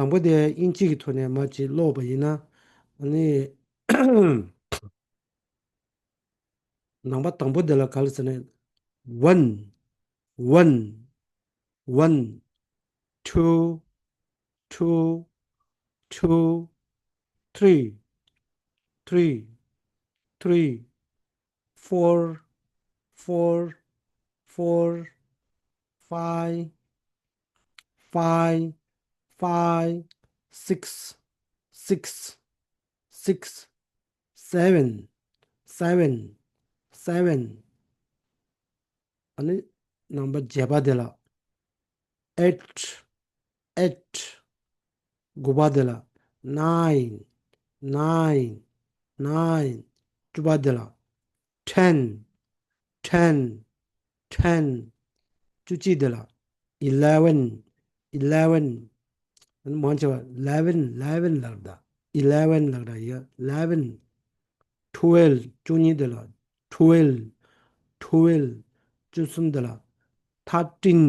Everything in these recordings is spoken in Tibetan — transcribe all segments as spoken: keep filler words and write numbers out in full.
དང་པོ་དེ་དབྱིན་ཇི་གི་ཐོག་ནས་མར་ཅིག་ཀློག་པ་ཡིན་ན། ཨ་ནི། ནང་པ་དང་པོ་དེ་ལ་ག་རེ་ཟེར་ན། one, one, one, two, two, two, three, three, three, four, four, four, five, five, five, six, six, six, seven, seven, seven. ཨ་ནི་ནང་པ་བརྒྱད་པ་དེ་ལ་eight, eight, དགུ་པ་དེ་ལ་nine, nine, nine, བཅུ་པ་དེ་ལ་ten, ten, ten, བཅུ་གཅིག་དེ་ལ་eleven, eleven, མང་ཆེ་བ་eleven, eleven ལབ་ད། eleven ལབ་ད་ཡ། eleven, twelve, བཅུ་གཉིས་དེ་ལ་twelve, twelve, བཅུ་གསུམ་དེ་ལ་thirteen,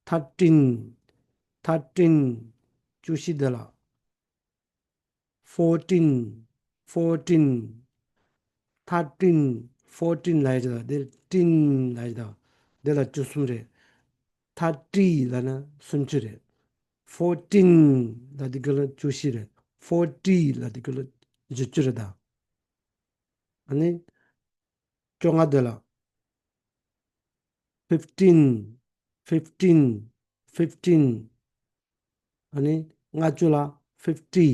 thirteen, thirteen, བཅུ་བཞི་དེ་ལ་fourteen, fourteen, thirteen, fourteen ལབ་ཡ་ཅིག་དང་། དེ་teen ལབ་ཡ་ཅིག་དང་། དེ་ལ་བཅུ་གསུམ་རེད། thirty ལབ་ན་སུམ་ཅུ་རེད། fourteen ལབ་དུས་སྐབས་ལ་བཅུ་བཞི་རེད། forty ལབ་དུས་སྐབས་ལ་བཞི་བཅུ་རེད་ད། ཨ་ནི། བཅོ་ལྔ་དེ་ལ་fifteen, fifteen, fifteen, ཨ་ནི་ལྔ་བཅུ་ལ་fifty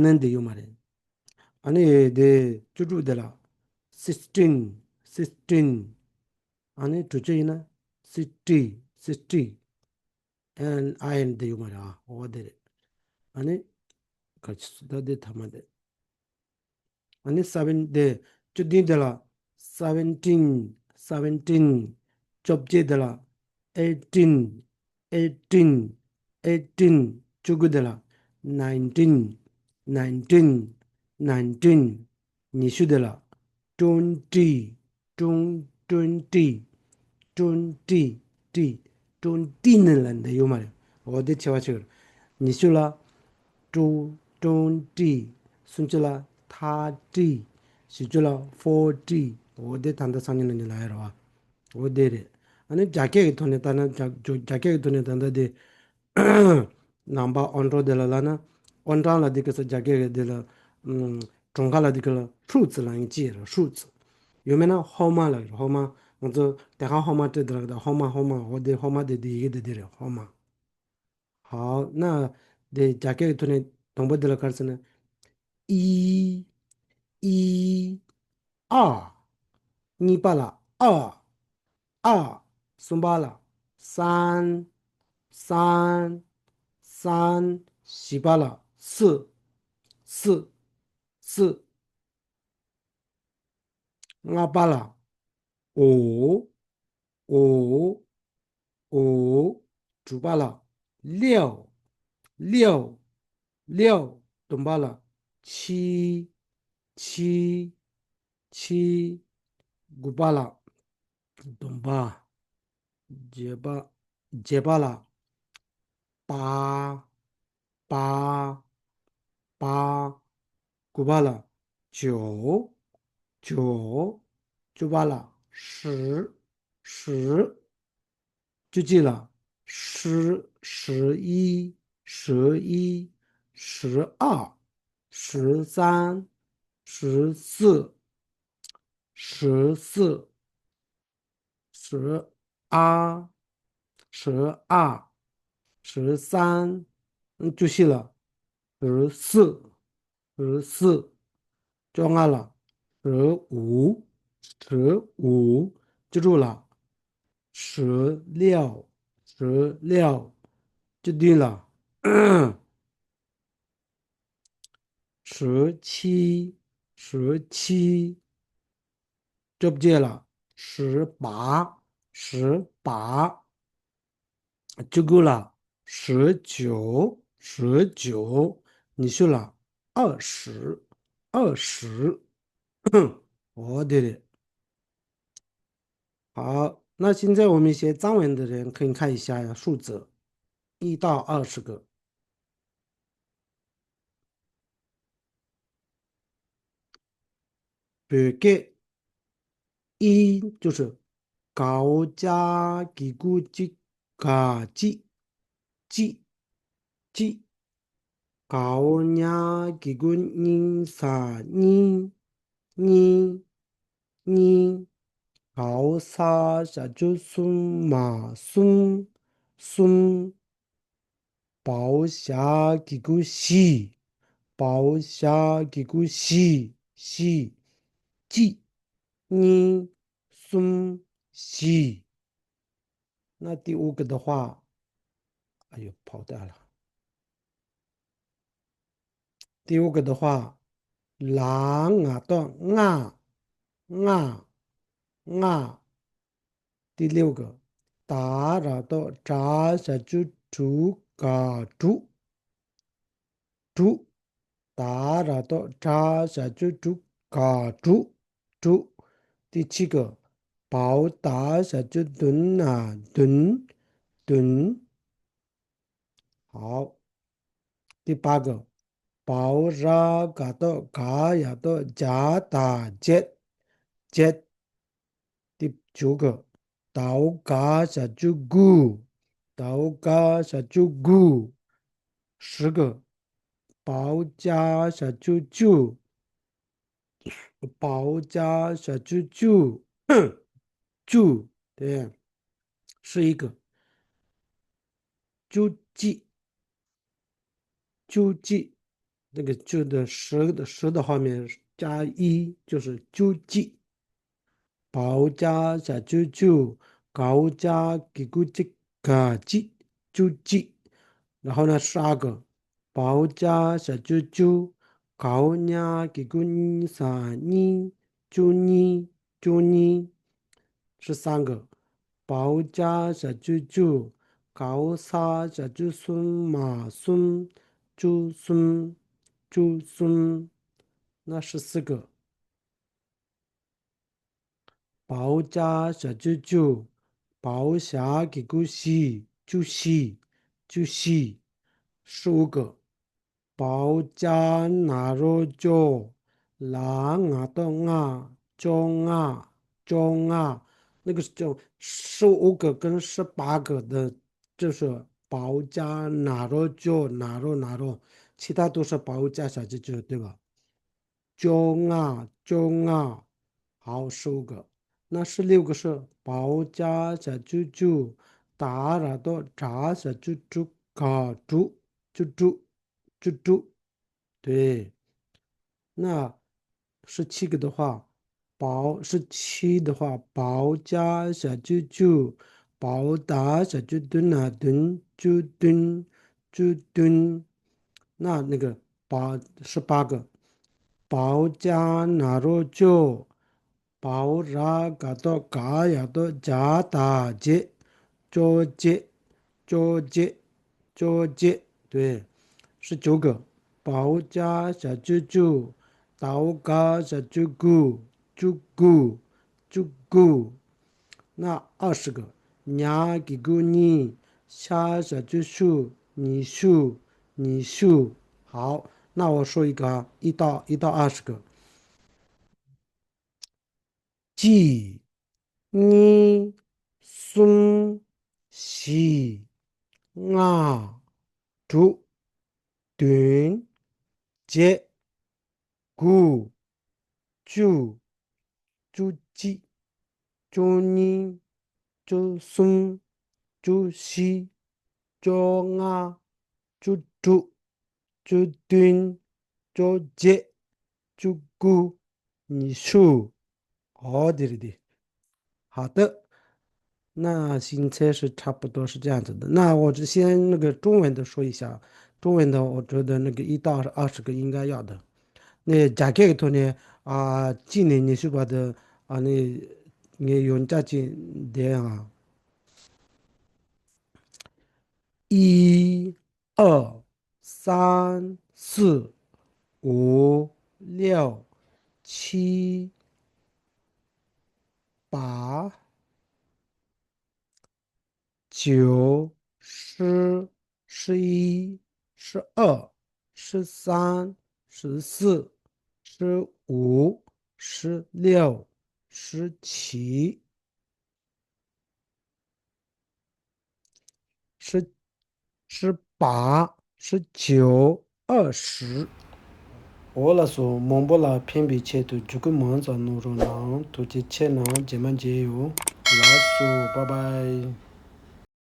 ནན་དེ་ཡོད་མ་རེད། ཨ་ནི་དེ་བཅུ་དྲུག་དེ་ལ་sixteen, sixteen, ཨ་ནི་དྲུག་ཅུ་ཡིན་ན་sixty, sixty, ཨན་ཨའི་ཨེན་དེ་ཡོད་མ་རེད། ཨ་འོ་དེ་རེད། ཨ་ནི་ག་ཅི་སུ་ད་དེ་ཐ་མ་དེ། ཨ་ནི་seven དེ་བཅུ་བདུན་དེ་ལ་seventeen, seventeen, བཅོ་བརྒྱད་དེ་ལ་eighteen, eighteen, eighteen, བཅུ་དགུ་དེ་ལ་nineteen, nineteen, nineteen, ཉི་ཤུ་དེ་ལ་twenty, twen- twenty, twenty, twenty, twenty ནི་ལ་འདི་ཡོད་མ་རེད། འོ་དེ་ཆེ་བ་ཆེ་གི་རེད། ཉི་ཤུ་ལ་two, twenty, སུམ་ཅུ་ལ་thirty, བཞི་བཅུ་ལ་forty, འོ་དེ་ད་ལྟ་སང་ཉིན་གནངས་ཉིན་ལ་ཡོད་རེད་བ། འོ་དེ་རེད། ཨ་ནི་རྒྱ་སྐད་ཀྱི་ཐོག་ནས་ལྟ་ན་རྒྱ་རྒྱ་སྐད་ཀྱི་ཐོག་ནས་ད་ལྟ་དེ། ནང་པ་ཨོན་ཀྲོ་དེ་ལ་ལབ་ན། ཨོན་ཀྲང་ལ་འདི་ག་ས་རྒྱ་སྐད་ཀྱི་འདི་ལ། ཨུམ། གྲོང་ཁ་ལ་འདི་ག་ལ་ཧྲུའུ་ཙི་ལབ་ཡིན་ཅི་ར་ཧྲུའུ་ཙི། ཡོད་མེད་ན་ཧོ་མ་ལབ་ཀྱི་རེད། ཧོ་མ། ང་ཚོ་དེ་ག་ཧོ་མ་སྤྲད་དེ་ལ་གི་ད་ཧོ་མ་ཧོ་མ། འོ་དེ་ཧོ་མ་དེ་འདི་ཡི་གེ་དེ་འདི་རེད། ཧོ་མ། ཧའོ་ན། དེ་རྒྱ་སྐད་ཀྱི་ཐོག་ནས་དང་པོ་དེ་ལ་ག་རེ་ཟེར་ན། ཨི། ཨི། ཨ། གཉིས་པ་ལ་ཨ། ཨ། གསུམ་པ་ལ་སན། སན། སན། བཞི་པ་ལ་སི། སི། སི། ལྔ་པ་ལ་འོ། འོ། འོ། དྲུག་པ་ལ་ལེའོ། ལེའོ། ལེའོ། བདུན་པ་ལ་ཆི། ཆི། ཆི། དགུ་པ་ལ་བདུན་པ། བརྒྱད་པ། བརྒྱད་པ་ལ་པ། པ། པ། དགུ་པ་ལ་ཅོ། ཅོ། བཅུ་པ་ལ་ཧྲི། ཧྲི། བཅུ་གཅིག་ལ་ཧྲི། ཧྲི་ཨི། ཧྲི་ཨི། ཧྲི་ཨ། ཧྲི་སན། ཧྲི་སི། ཧྲི་སི། ཧྲི་ཨ། ཧྲི་ཨ། ཧྲི་སན། བཅུ་བཞི་ལ་ཧྲི་སི། ཧྲི་སི། བཅོ་ལྔ་ལ་ཧྲི་འུ། ཧྲི་འུ། བཅུ་དྲུག་ལ་ཧྲི་ལེའོ། ཧྲི་ལེའོ། བཅུ་བདུན་ལ་ཧྲི་ཆི། ཧྲི་ཆི། བཅོ་བརྒྱད་ལ་ཧྲི་པ། ཧྲི་པ། བཅུ་དགུ་ལ་ཧྲི་ཅོ། ཧྲི་ཅོ། ཉི་ཤུ་ལ་ཨ་ཧྲི། ཨ་ཧྲི། འོ་དེ་རེད། 好，那现在我们先站稳的人可以看一下呀，数字。一到二十个。 བོད་སྐད། 一就是 གའོ་ཅ་གི་གུ་གཅིག་ག་གཅིག་གཅིག་གཅིག་གའོ་ཉ་གི་གུ་གཉིས་ས་གཉིས་གཉིས་གཉིས། གའོ་ས་ཞབས་ཀྱུ་གསུམ་མ་གསུམ་གསུམ། བའོ་ཞ་གི་གུ་བཞི། བའོ་ཞ་གི་གུ་བཞི་བཞི། གཅིག་གཉིས་གསུམ་བཞི། 那第五个的话，哎呦，跑掉了。 第五个的话，ལ་ང་ཏོག་ལྔ་ལྔ་ལྔ། 第六个，ད་ར་ཏོག་དྲ་ཞབས་ཀྱུ་དྲུག་ག་དྲུག་དྲུག་ད་ར་ཏོག་དྲ་ཞབས་ཀྱུ་དྲུག་ག་དྲུག་དྲུག 第七个，བའོ་ད་ཞབས་ཀྱུ་བདུན་ན་བདུན་བདུན། 好。 第八个，བའོ་ར་ག་ཏོག་ག་ཡ་ཏོག་བརྒྱ་ད་བརྒྱད་བརྒྱད། 第九个，དའོ་ག་ཞབས་ཀྱུ་དགུ། དའོ་ག་ཞབས་ཀྱུ་དགུ། 十个，བའོ་ཅ་ཞབས་ཀྱུ་བཅུ། བའོ་ཅ་ཞབས་ཀྱུ་བཅུ་བཅུ། 对，十一个，བཅུ་གཅིག་བཅུ་གཅིག。 那个 བཅུ的十的十的后面加一，就是 བཅུ་གཅིག་བའོ་ཅ་ཞབས་ཀྱུ་བཅུ། གའོ་ཅ་གི་གུ་གཅིག་ག་གཅིག་བཅུ་གཅིག 然后呢，十二个，བའོ་ཅ་ཞབས་ཀྱུ་བཅུ། གའོ་ཉ་གི་གུ་གཉིས་ས་གཉིས་བཅུ་གཉིས་བཅུ་གཉིས། 十三个，བའོ་ཅ་ཞབས་ཀྱུ་བཅུ། གའོ་ས་ཞབས་ཀྱུ་གསུམ་མ་གསུམ་བཅུ་གསུམ་བཅུ་གསུམ། 那十四个，བའོ་ཅ་ཞབས་ཀྱུ་བཅུ། བའོ་ཞ་གི་གུ་བཞི་བཅུ་བཞི་བཅུ་བཞི། 十五个，བའོ་ཅ་ན་རོ་ཅོ། ལ་ང་ཏོག་ལྔ་ཅོ་ལྔ་ཅོ་ལྔ། 那个是叫十五个跟十八个的，就是 བའོ་ཅ་ན་རོ་ཅོ་ན་རོ་ན་རོ། 其他都是 བའོ་ཅ་ཞབས་ཀྱུ་བཅུ། 对吧？ ཅོ་ལྔ་ཅོ་ལྔ། 好，十五个。 那十六个是 བའོ་ཅ་ཞབས་ཀྱུ་བཅུ། ད་ར་ཏོག་དྲ་ཞབས་ཀྱུ་དྲུག་ག་དྲུག་བཅུ་དྲུག་བཅུ་དྲུག 对。 那十七个的话， བའོ། 十七的话，བའོ་ཅ་ཞབས་ཀྱུ་བཅུ། བའོ་ད་ཞབས་ཀྱུ་བདུན་ན་བདུན་བཅུ་བདུན་བཅུ་བདུན། 那那个 བ། 十八个，བའོ་ཅ་ན་རོ་ཅོ། བའོ་ར་ག་ཏོག་ག་ཡ་ཏོག་བརྒྱ་ད་བརྒྱད་བཅོ་བརྒྱད་བཅོ་བརྒྱད་བཅོ་བརྒྱད། 对。 十九个，བའོ་ཅ་ཞབས་ཀྱུ་བཅུ། དའོ་ག་ཞབས་ཀྱུ་དགུ་བཅུ་དགུ་བཅུ་དགུ། 那二十个，ཉ་གི་གུ་གཉིས། ཤ་ཞབས་ཀྱུ་ཤུ་ཉི་ཤུ་ཉི་ཤུ། 好，那我说一个啊，一到一到二十个。 གཅིག་གཉིས། གསུམ། བཞི། ལྔ། དྲུག་བདུན། བརྒྱད། དགུ། བཅུ། བཅུ་གཅིག་བཅུ་གཉིས། བཅུ་གསུམ། བཅུ་བཞི། བཅོ་ལྔ། བཅུ་དྲུག་བཅུ་བདུན། བཅོ་བརྒྱད། བཅུ་དགུ། ཉི་ཤུ། 好，对对对。好的，那现在是差不多是这样子的。那我就先那个中文的说一下，中文的我觉得那个一到二十个应该要的。那རྒྱ་སྐད་ཀྱི་ཐོག་ནས་ཨ་གཅིག་ནས་ཉི་ཤུ་བར་དུ་ཨ་ནི་ངས་ཡོངས་གྲགས་ཅིག་འདེབས་ཨང་། 一、二、三、四、五、六、七、八、九、十、十一、十二、十三、十四、十五、十六、十七、十、十八、十九、二十。འོ་ལགས་སོ། མང་པོ་ལ་ཕན་པའི་ཆེད་དུ་བརྒྱུད་སྐུལ་མང་ཙམ་གནང་རོགས་གནང་། ཐུགས་རྗེ་ཆེ་གནང་། རྗེས་མ་མཇལ་ཡོང་། ལགས་སོ། བཱའི་བཱའི།